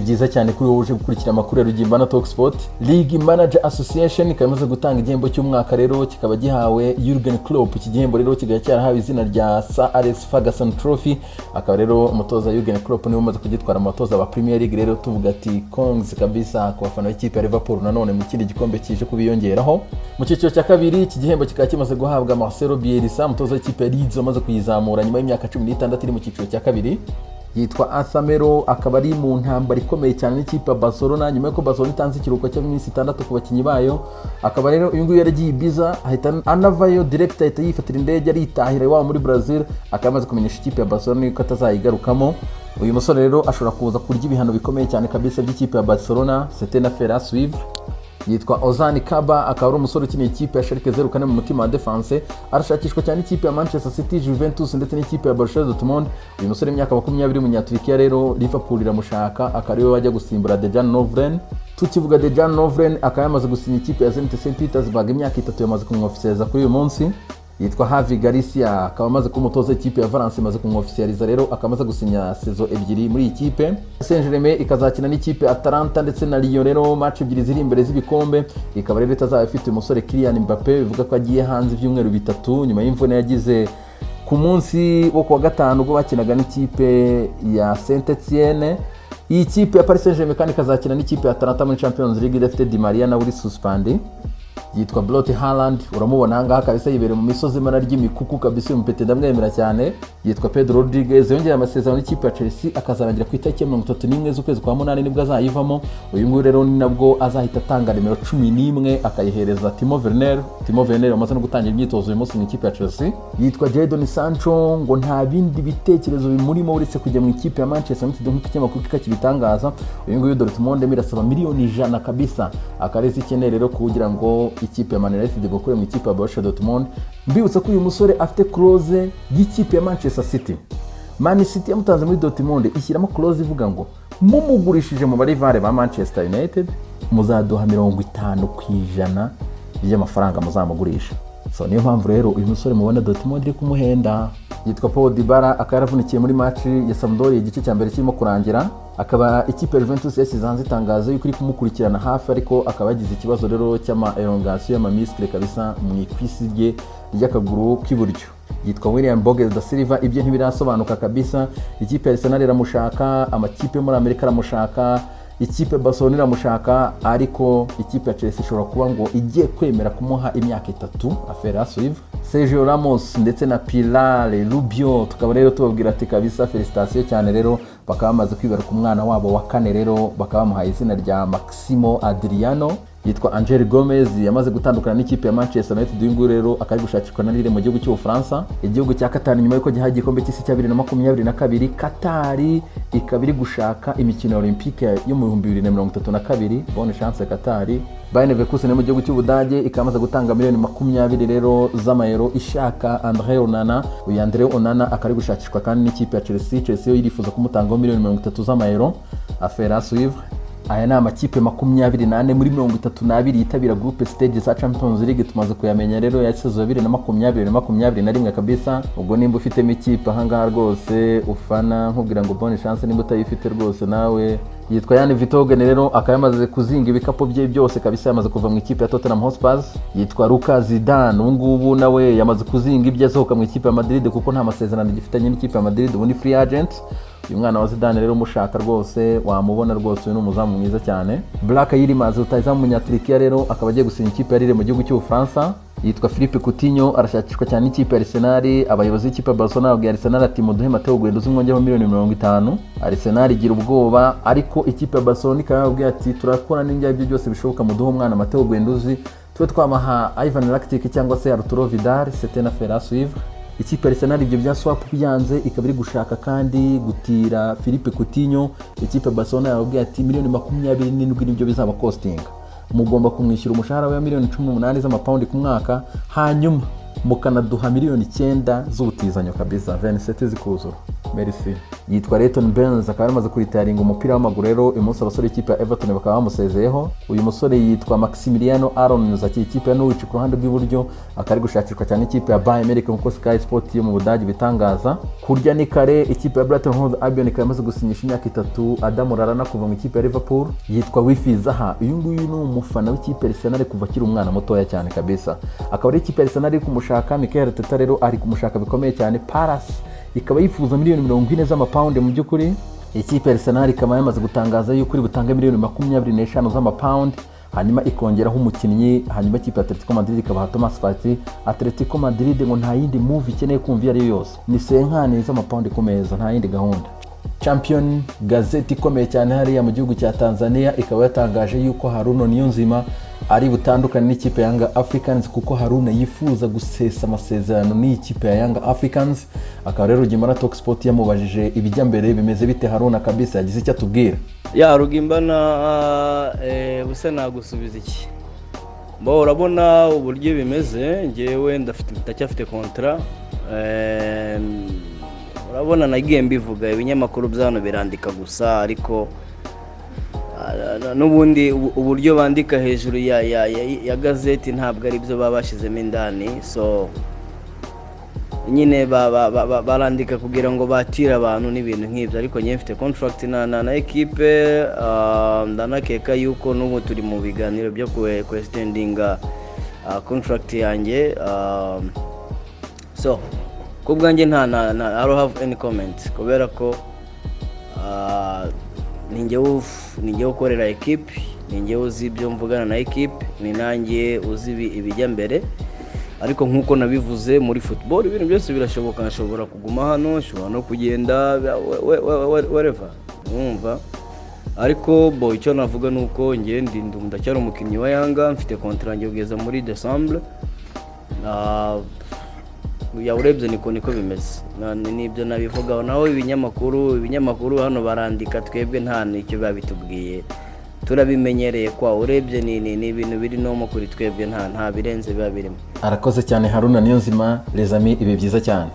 Byiza cyane kuri wowe uje gukurikira amakuru ya Rugimbana Talk Sport. League Manager Association ikaba imaze gutanga igihembo cy'umwaka rero, kikaba gihawe Jurgen Klopp. Iki gihembo rero kikaba cyarahawe izina rya Sir Alex Ferguson Trophy. Akaba rero umutoza Jurgen Klopp niwe umaze kugitwara mu batoza ba Premier League. Rero tuvuga ati congs kabisa ku bafana b'ikipe ya Liverpool, nanone mu kindi gikombe kije kubiyongeraho. Mu cyiciro cya kabiri, iki gihembo kikaba kimaze guhabwa Marcelo Bielsa, umutoza w'ikipe ya Leeds wamaze kuyizamura nyuma y'imyaka 16 iri mu cyiciro cya kabiri. Yitwa Arthur Melo, akaba ari mu ntambara ikomeye cyane n'ikipe ya Barcelona nyuma y'uko Barcelona itanze ikiruhuko cy'iminsi 6 ku bakinnyi bayo. Akaba rero uyu nguyu yaragiye Ibiza, ahita anavayo direct, ahita yifatira indege aritahira iwabo muri Brazil. Akaba amaze kumenyesha ikipe ya Barcelona yuko atazayigarukamo. Uyu musore rero ashobora kuza kurya ibihano bikomeye cyane kabisa by'ikipe ya Barcelona. C'est une affaire à suivre. Yitwa Ozan Kabak, akaba ari umusore ukiniye ikipe ya Schalke 04 mu mutima wa defense. Arashakishwa cyane ikipe ya Manchester City, Juventus ndetse n'ikipe ya Borussia Dortmund. Uyu musore w'imyaka 20 w'umunyaturikiya rero, Liverpool iramushaka, akaba ariwe wajya gusimbura Dejan Lovren. Tukivuga Dejan Lovren, akaba yamaze gusinya ikipe ya Zenit St Petersburg, imyaka 3 yamaze kumwofisiyaliza kuri uyu munsi. Yitwa Javi Garcia, akaba amaze kuba umutoza w'ikipe ya Valence, imaze kumwofisiyaliza rero, akaba amaze gusinya saison 2 muri iyi kipe. Saint Germain ikazakina n'ikipe Atalanta ndetse na Lyon rero, match ebyiri ziri imbere z'ibikombe. Ikaba rero itazaba ifite umusore Kylian Mbappe, bivuga ko agiye hanze ibyumweru 3 nyuma y'imvune yagize ku munsi wo kuwa gatanu ubwo bakinaga n'ikipe ya Saint Etienne. Iyi kipe ya Paris Saint Germain kandi ikazakina n'ikipe ya Atalanta muri Champions League idafite Di Maria, nawe uri suspendu. Yitwa Braut Haaland, uramubona ahangaha kabisa yibereye mu misozi imana ry'imikuku kabisa. Uyu mupete ndamwemera cyane. Yitwa Pedro Rodriguez, yongera amasezerano n'ikipe ya Chelsea, akazarangira ku itariki ya 31 z'ukwezi kwa munani, nibwo azayivamo. Uyu nguyu rero ni nabwo azahita atanga nimero 11 akayihereza Timo Werner. Timo Werner wamaze no gutangira imyitozo uyu munsi mu ikipe ya Chelsea. Yitwa Jadon Sancho, ngo nta bindi bitekerezo bimurimo uretse kujya mu ikipe ya Manchester United, nk'uko ikinyamakuru kika kibitangaza. Uyu nguyu Dortmund irasaba miliyoni 100 kabisa, akarezi ikeneye rero kugira ngo ikipe ya Man United igukure mu ikipe ya Borussia Dortmund. Mbibutsa ko uyu musore afite clause y'ikipe ya Manchester City. Man City yamutanze muri Dortmund ishyiramo clause ivuga ngo mumugurishije mu ba rival ba Manchester United, muzaduha 50% by'amafaranga muzamugurisha. So niyo mpamvu rero uyu musore mubona Dortmund iri kumuhenda. Yitwa Paul Dybala, akaba yaravunikiye muri match ya Sampdoria igice cya mbere kirimo kurangira. Akaba ikipe ya Juventus yashyize hanze itangazo yuko iri kumukurikirana hafi, ariko akaba yagize ikibazo rero cy'ama elongation y'ama muscle kabisa mu ikwisi rye ry'akaguru k'iburyo. Yitwa William Borges da Silva, ibyo ntibirasobanuka kabisa. Ikipe ya Arsenal iramushaka, amakipe yo muri Amerika aramushaka, ikipe ya Barcelona iramushaka, ariko ikipe ya Chelsea ishobora kuba ngo igiye kwemera kumuha imyaka 3. Affaire à suivre. Sergio Ramos ndetse na Pilar Rubio, tukaba rero tubabwira ati kabisa félicitations cyane. Rero bakaba bamaze kwibaruka umwana wabo wa kane rero, bakaba bamuhaye izina rya Maximo Adriano. Yitwa Angel Gomez, yamaze gutandukana n'ikipe ya Manchester United. Uyu nguyu rero akaba ari gushakishwa na Lille mu gihugu cy'Ubufaransa. Igihugu cya Qatar, nyuma y'uko gihaye igikombe cy'isi cya 2022, Qatar ikaba iri gushaka imikino ya Olympique yo mu 2032. Bonne chance Qatar. Bayer Leverkusen mu gihugu cy'Ubudage ikaba imaze gutanga miliyoni 20 rero z'amayero ishaka Andre Onana. Uyu Andre Onana akaba ari gushakishwa kandi n'ikipe ya Chelsea. Chelsea yo irifuza kumutangaho miliyoni 30 z'amayero. Affaire à suivre. Aya ni amakipe 24 muri 32 yitabira group stage za Champions League, tumaze kuyamenya rero, ya saison 2020 na 21 kabisa. Ubwo nimba ufitemo ikipe ahangaha rwose ufana, nkubwira ngo bonne chance. Nimba utayifite rwose nawe. Yitwa Jan Vertonghen rero, akaba yamaze kuzinga ibikapu bye byose kabisa, yamaze kuva mu ikipe ya Tottenham Hotspur. Yitwa Luka Zidane, ubu ngubu nawe yamaze kuzinga ibye, asohoka mu ikipe ya Madrid kuko nta masezerano gifitanye n'ikipe ya Madrid, ubu ni free agent. Uyu mwana wa Zidane rero umushaka rwose wamubona rwose, uyu ni umuzamu mwiza cyane. Burak Yilmaz, rutahizamu w'umunyaturikiya rero, akaba agiye gusinya ikipe ya Lille mu gihugu cy'Ubufaransa. Yitwa Philippe Coutinho, arashakishwa cyane n'ikipe ya Arsenal. Abayobozi b'ikipe ya Barcelona babwiye Arsenal ati muduhe Mateo Guendouzi mwongereho miliyoni 50. Arsenal igira ubwoba, ariko ikipe ya Barcelona ikaba yababwiye ati turakora n'ibyo aribyo byose bishoboka, muduhe umwana Mateo Guendouzi tube twamaha Ivan Rakitic cyangwa se Arturo Vidal. C'est une affaire à suivre. Ikipe ya Arsenal ibyo bya swap byanze, ikaba iri gushaka kandi gutira Philippe Coutinho. Ikipe ya Barcelona yababwiye ati miliyoni 27 nibyo bizaba costing, mugomba kumwishyura umushahara we wa miliyoni 18 z'amapawundi ku mwaka, hanyuma mukanaduha miliyoni 9 z'ubutizanyo kabisa, 27 zikuzura. Merci. Yitwa Leighton Baines, akaba yamaze kuritaringa umupira w'amaguru. Rero uyu munsi abasore b'ikipe ya Everton bakaba bamusezeyeho. Uyu musore yitwa Maximiliano Arons, akiri ikipe ya Norwich ku ruhande rw'iburyo, akaba ari gushakishwa cyane ikipe ya Bayern Munich, nk'uko Sky Sport yo mu Budage bitangaza. Kurya ni kare, ikipe ya Brighton Hove Albion ikaba imaze gusinyisha imyaka 3 Adam Lallana kuva mu ikipe ya Liverpool. Yitwa Wifi Zaha, uyu nguyu ni umufana w'ikipe ya Arsenal kuva akiri umwana mutoya cyane kabisa, akaba ari ikipe ya Arsenal iri kumushaka. Mikel Arteta rero ari kumushaka bikomeye cyane. Palace ikaba yifuza miliyoni 40 z'amapawundi. Mu by'ukuri ikipe ya Arsenal ikaba yamaze gutangaza yuko iri butange miliyoni 25 z'amapawundi, hanyuma ikongeraho umukinnyi. Hanyuma ikipe ya Atletico Madrid ikabaha Thomas Partey. Atletico Madrid ngo nta yindi move ikeneye kumva iyo ari yo yose, ni cinquante z'amapawundi ku meza, nta yindi gahunda. Champion, gazeti ikomeye cyane hariya mu gihugu cya Tanzania, ikaba yatangaje yuko Haruna Niyonzima ari butandukane n'ikipe ya Yanga Africans, kuko Haruna yifuza gusesa amasezerano n'iyi kipe ya Yanga Africans. Akaba rero Rugimbana Talk Sport yamubajije ibijya mbere bimeze bite. Haruna kabisa yagize icyo atubwira. Ya Rugimbana, busa nagusubiza iki? Bo urabona uburyo bimeze, ngewe ndafite, ndacyafite contrat. Urabona nagiye mbivuga, ibinyamakuru bya hano birandika gusa, ariko n'ubundi uburyo bandika hejuru ya gazeti ntabwo ari byo baba bashyizemo indani. So nyine barandika kugira ngo batire abantu n'ibintu nk'ibyo, ariko njyewe mfite contract na ekipe. Ndanakeka yuko n'ubu turi mu biganiro byo ku extendinga contract yanjye. So ku bwanjye nta na, na I don't have any comment, kubera ko ni njyewe ukorera ekipe, ni njyewe uzi ibyo mvugana na ekipe, ni nanjye uzi ibijya mbere. Ariko nk'uko nabivuze, muri football ibintu byose birashoboka. Nshobora kuguma hano, nshobora no kugenda, whatever, wumva. Ariko bo icyo navuga ni uko njye ndi ndacyari umukinnyi wa Yanga, mfite contrat yanjye kugeza muri Decembre. Ya, urebye niko bimeze. Nibyo nabivugaho. Naho ibinyamakuru hano barandika, twebwe nta n'icyo biba bitubwiye, turabimenyereye. Kwa urebye ni ibintu biri normal kuri twebwe, nta birenze biba birimo. Arakoze cyane Haruna Niyonzima. Les amis, ibi byiza cyane.